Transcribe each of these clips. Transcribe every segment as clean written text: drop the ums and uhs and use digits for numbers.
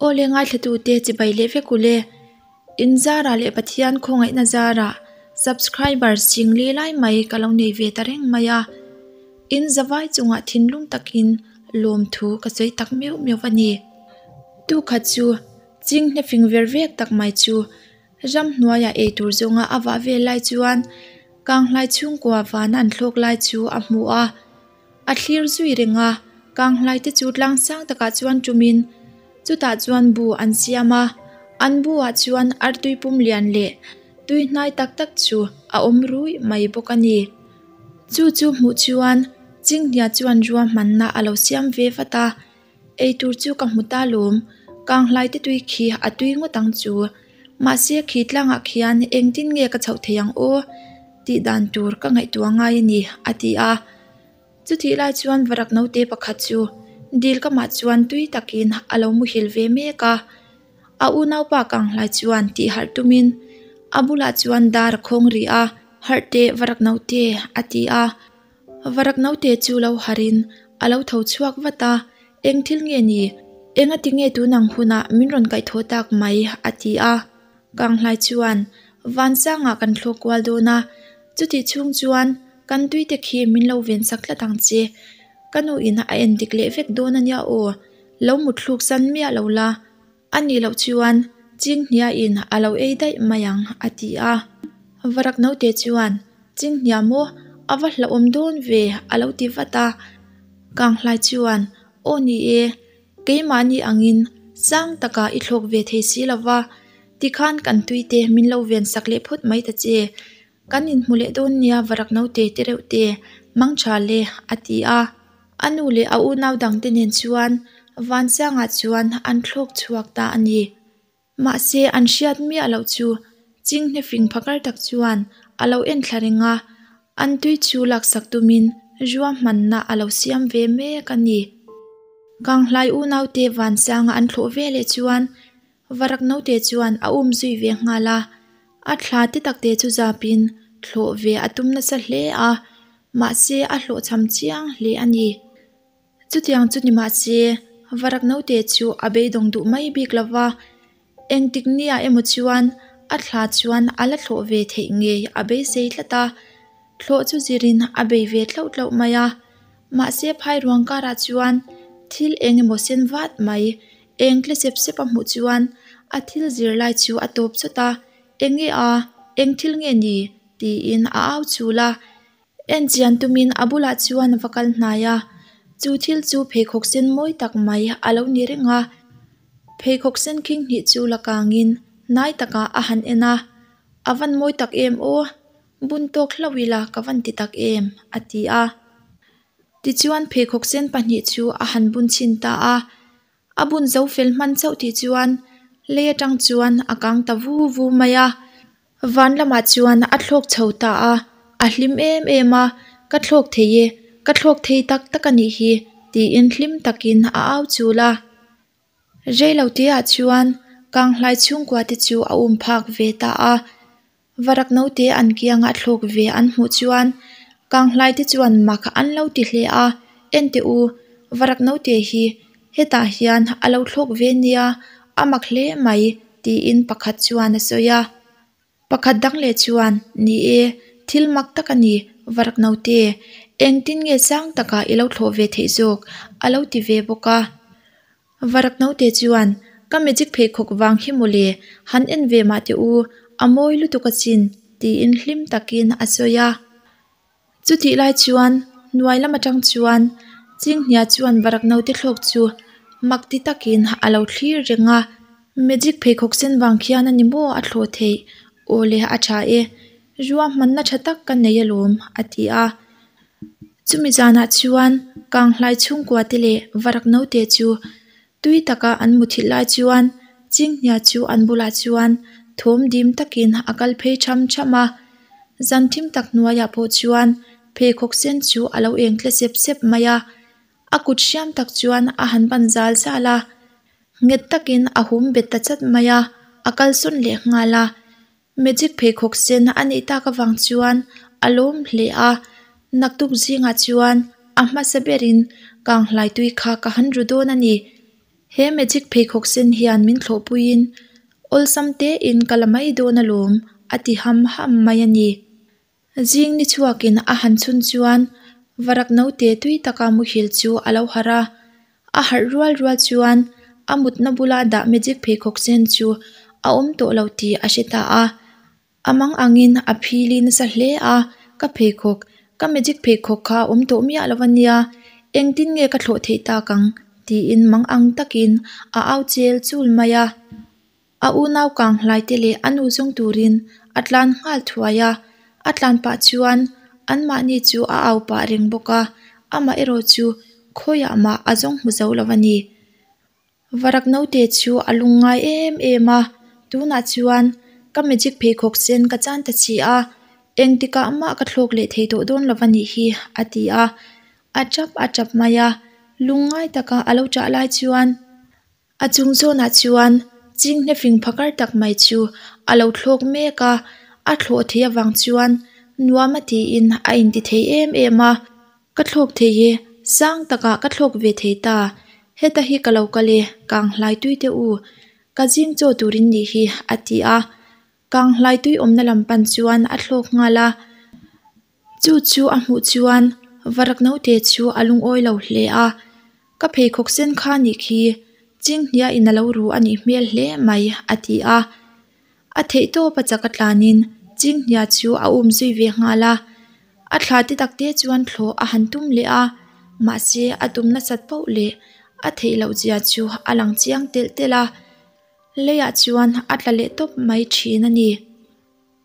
Aw le ngaithlatute chibai leh vek ule. In zarah leh Pathian khawngaihna zarah subscribers chingli lai mai ka lo nei ve ta reng mai a. In zavai chungah thinlung takin lawmthu ka sawi tak meuh meuh a ni. Tukhat chu chinghne fing ver vek tak mai chu Ramhnuaiah eitur zawnga a vah vel lai chuan Kanghlai chhungkua vana an thlawk lai chu a hmu a. A thlir zui reng a, Kanghlai te chu tlang sang takah chuan tumin chutah chuan bu an siam a, an buah chuan artui pum lian leh tui hnai tak tak chu a awm ruih mai bawk a ni. Chu chu hmuh chuan Chinghnia chuan ruahmanna a lo siam ve vat a. Eitur chu ka hmu ta lawm, Kanghlai te tui khi a tui ngawt ang chu. Mahse khi tlangah khian engtin nge ka chhoh thei ang aw? Tih dan tur ka ngaihtuah ngai a ni, a ti a. Chutih lai chuan varak naute pakhat chu dil kamah chuan tui takin a lo muhil ve mek a. A unaupa Kanghlai chuan tih harh tumin a bulah chuan dar a khawng rih a, Harh teh varak naute, a ti a. Varak naute chu lo harin a lo tho chhuak vat a, Eng thil nge ni? Engati nge tunang hunah min rawn kaihthawh tak mai? a ti a. Kanghlai chuan Vansangah kan thlawk kual dawn a, chutih chhung chuan kan tuite khi min lo ven sak tlat ang che. Ka nu in a en dik leh vek dawn a nia aw, lo mutthluk san miah lo la. A nih loh chuan Chinghnia-in a lo ei daih mai ang, a ti a. Varak naute chuan, Chinghnia maw? A va hlauhawm dawn ve, a lo ti vat a. Kanghlai chuan, Aw ni e, keimahni angin sang takah i thlawk ve thei si lo va, tikhan kan tuite min lo ven sak leh phawt mai ta che. Kan inhmu leh dawn nia varak naute te reuh te, mang tha le, a ti a. A nu leh a unau dangte nen chuan Vansangah chuan an thlawk chhuak ta a ni. Mahse an hriat miah loh chu Chinghne fing phakar tak chuan a lo en thla reng a, an tui chu laksak tumin ruahmanna a lo siam ve mek a ni. Kanghlai unaute Vansanga an thlawh ve leh chuan Varak naute chuan a um zui ve nghal a, a thla te takte chu zapin thlawh ve a tum nasa hle a, mahse a hlawhchham chiang hle a ni. Chutiang chu ni mahse, Varak naute chu a beidawng duh mai bik lo va, engtik nia emaw chuan a thla chuan a la thlawh ve theih ngei a beisei tlat a, thlawh chu zirin a bei ve tlauh tlauh mai a, mahse phai ruang karah chuan thil eng emaw sen vat mai Eng tle sep sep a hmuh chuan a thil zir lai chu a tawp chawt a, Eng nge a? Eng thil nge ni? tiin a au chul a. En chian tumin a bulah chuan a va kal hnai a, chu thil chu pheikhawk sen mawi tak mai a lo ni reng a. Pheikhawk sen khing hnih chu la kangin hnai takah a han en a, A van mawi tak em aw? Bun tawk hlauh ila ka van ti tak em? a ti a. Tichuan pheikhawk sen pahnih chu a han bun chhin ta a, a bun zo fel hman chauh tih chuan lei atang chuan a kang ta vu vu mai a, van lamah chuan a thlawk chho ta a, a hlim em em a, ka thlawk thei e, ka thlawk thei tak tak a nih hi tiin hlim takin a au chul a. Reilo teah chuan Kanghlai chhungkua te chu a um phak ve ta a. Varak naute an kianga thlawk ve an hmuh chuan Kanghlai te chuan mak an lo ti hle a, Enteh u, varak naute hi hetah hian a lo thlawk ve nia, a mak hle mai, tiin pakhat chuan a sawi a. Pakhat dang leh chuan, Ni e, thil mak tak a ni, varak naute, engtin nge sang takah i lo thlawh ve theih zawk? a lo ti ve bawk a. Varak naute chuan, Ka magic pheikhawk vang hi mawle, han en ve mah teh u, a mawi lutuk achin, tiin hlim takin a sawi a. Chutih lai chuan hnuai lam atang chuan Chinghnia chuan varak naute thlawk chu mak ti takin a lo thlir reng a. Magic pheikhawk sen vang khian a ni maw a thlawh theih? Aw le, a tha e. Ruahmanna tha tak ka nei alawm, a ti a. Chumi zanah chuan Kanghlai chhungkua te leh varak naute chu tui taka an muthilh lai chuan Chinghnia chu an bulah chuan thawm dim takin a kal phei tham tham a. Zan thim tak hnuaiah pawh chuan pheikhawk sen chu a lo eng tle sep sep mai a. A kut hriam tak chuan a han ban zal zal a, nghet takin a hum bet ta chat mai a, a kalsawn leh nghal a. Magic pheikhawk sen a neih tak avang chuan a lawm hle a, naktuk zingah chuan a hmasa berin kanghlai tui kha ka han ru dawn a ni. He magic pheikhawk sen hian min thlawhpuiin awlsam tein ka la mai dawn alawm, a ti ham ham mai a ni. Zing ni chhuakin a han chhun chuan varak naute tui taka muhil chu a lo harh a. A harh rual rual chuan a mutna bula dah magic pheikhawk sen chu a awm tawh lo tih a hre ta a. A mang angin a phili nasa hle a, Ka pheikhawk, ka magic pheikhawk kha a awm tawh miah lo a nia, engtin nge ka thlawh theih tak ang? tiin mang ang takin a au chel chul mai a. A unau kang hlai te leh a nu zawng turin a tlan nghal thuai a, a tlan pah chuan anmahni chu a au pah reng bawk a, amaherawh chu khawiah mah a zawng hmu zo lo a ni. Varak naute chu a lung ngai em em a, tunah chuan ka magic pheikhawk sen ka chan ta chi a, engtikah mah ka thlawk leh thei tawh dawn lo a nih hi a ti a, a tap a tap mai a, lung ngai taka a lo tah lai chuan a chung zawnah chuan chinghne fing phakar tak mai chu a lo thlawk mek a, a thlawh theih avang chuan nuam a tiin a inti thei em em a. Ka thlawk thei e, sang takah ka thlawk ve thei ta. Heta hi ka lo kal e, kang hlai tui teh u. Ka zing chaw turin nih hi, a ti a. Kang hlai tui awmna lam pan chuan a thlawk nghal a. Chu chu a hmuh chuan varak naute chu a lungawi lo hle a. Ka pheikhawk sen kha nih khi, chinghnia in a lo ru a nih hmel hle mai, a ti a. A theih tawp a chak a tlanin chinghnia chu a um zui ve nghal a, a thla te tak te chuan thlawh a han tum leh a, mahse a tum nasat poh leh a theih loh zia chu a lang chiang telh telh a, leiah chuan a tla leh tawp mai thin a ni.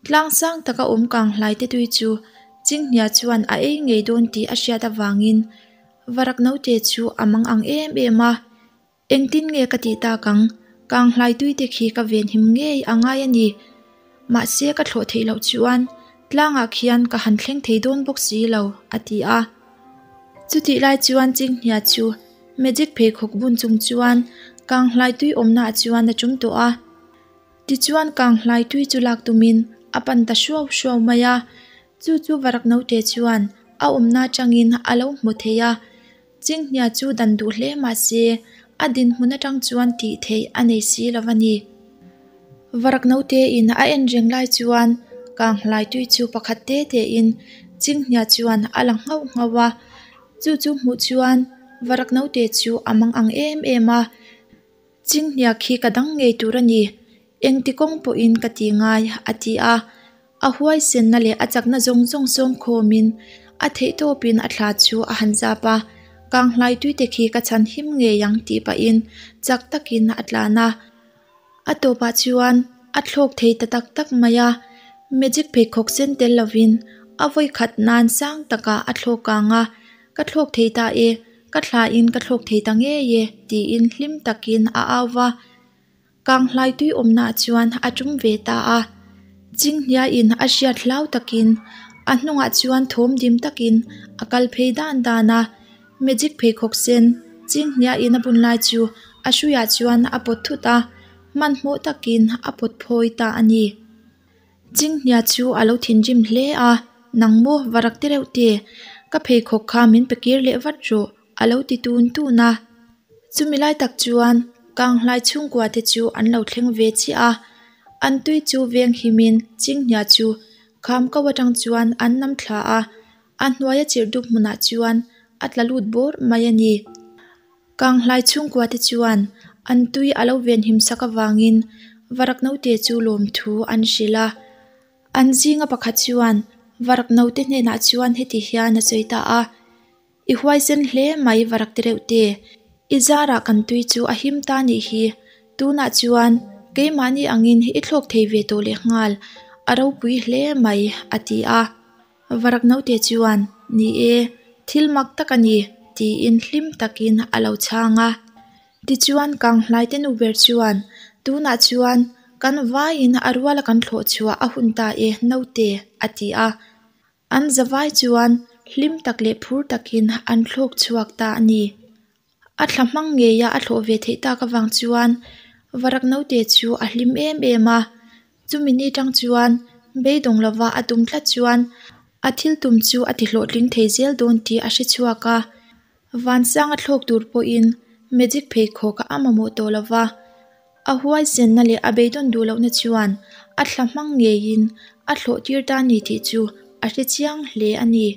Tlang sang taka awm kang hlai te tui chu chinghnia chuan a ei ngei dawn tih a hriat avangin varak naute chu a mang ang em em a. Engtin nge ka tih tak ang? Kanghlai tui te khi ka venhim ngei a ngai a ni. Mahse ka thlawh theih loh chuan tlangah khian ka han thleng thei dawn bawk si lo, a ti a. Chutih lai chuan Chinghnia chu magic pheikhawk bun chung chuan Kanghlai tui awmnaah chuan a tum tawh a. Tichuan Kanghlai tui chu lak tumin a pan ta hruau hruau mai a. Chu chu Varak naute chuan a awmna atangin a lo hmu thei a. Chinghnia chu dan duh hle mah se, a dinhmun atang chuan tih theih a nei si lo a ni. Varak naute in a en reng lai chuan kanghlai tui chu pakhat te te in Chinghnia chuan a la nghauh nghauh a. Chu chu hmuh chuan Varak naute chu a mang ang em em a. Chinghnia khi ka dang ngei tur a ni, engti kawng pawhin ka ti ngai, a ti a. A huaisenna leh a chakna zawng zawng sawm khawmin a theihtawpin a thla chu a han zap a, Kanghlai tuite khi ka chhan him ngei ang tih pahin chak takin a tlan a. A tawpah chuan a thlawk thei ta tak tak mai a, magic pheikhawk sen tel lovin a vawi khat nan sang takah a thlawk ang a, Ka thlawk thei ta e, ka thlain ka thlawk thei ta ngei e tiin hlim takin a au va. Kanghlai tui awmnaah chuan a tum ve ta a. Chinghniain a hriat hlau takin a hnungah chuan thawm dim takin a kal phei dan dan a. Magic pheikhawk sen Chinghniain a bun lai chu a hruiah chuan a pawt thut a, hmanhmawh takin a pawt phawi ta a ni. Chinghnia chu a lo thinrim hle a, Nang maw va rak ti reuh te, ka pheikhawk kha min pe kir leh vat rawh a lo ti tun tun a. Chumi lai tak chuan Kanghlai chhungkua te chu an lo thleng ve chiah a, an tui chu veng himin Chinghnia chu kham ko atang chuan an nam thla a, a hnuaia chirh dup hmunah chuan a tla lut bawr mai a ni. Kanghlai chhungkua te chuan an tui a lo venhim sak avangin Varak naute chu lawmthu an hrilh a. An zinga pakhat chuan Varak naute hnenah chuan heti hian a sawi ta a, I huaisen hle mai Varak ti reuh te, i zarah kan tui chu a him ta nih hi, tunah chuan keimahni angin i thlawk thei ve tawh lehnghal, a ropui hle mai a ti a. Varak naute chuan, Ni e, thil mak tak a ni, tiin hlim takin a lo chhang a. Tichuan Kanghlaite nu ber chuan, Tunah chuan kan vaiin a ruala kan thlawh chhuah a hun ta e, naute, a ti a. An zavai chuan hlim tak leh phur takin an thlawk chhuak ta a ni. A thla hmang ngeia a thlawh ve theih tak avang chuan Varak naute chu a hlim em em a. Chumi ni tang chuan beidawng lova a tum tlat chuan a thil tum chu a ti hlawhtling thei zel dawn tih a hre chhuak a. Vansanga thlawk tur pawhin Magic pheikhawk a mamawh tawh lo va, a huaisenna leh a beidawn duh lohna chuan a thla hmang ngeiin a thlawh tir ta ni tih chu a hre chiang hle a ni.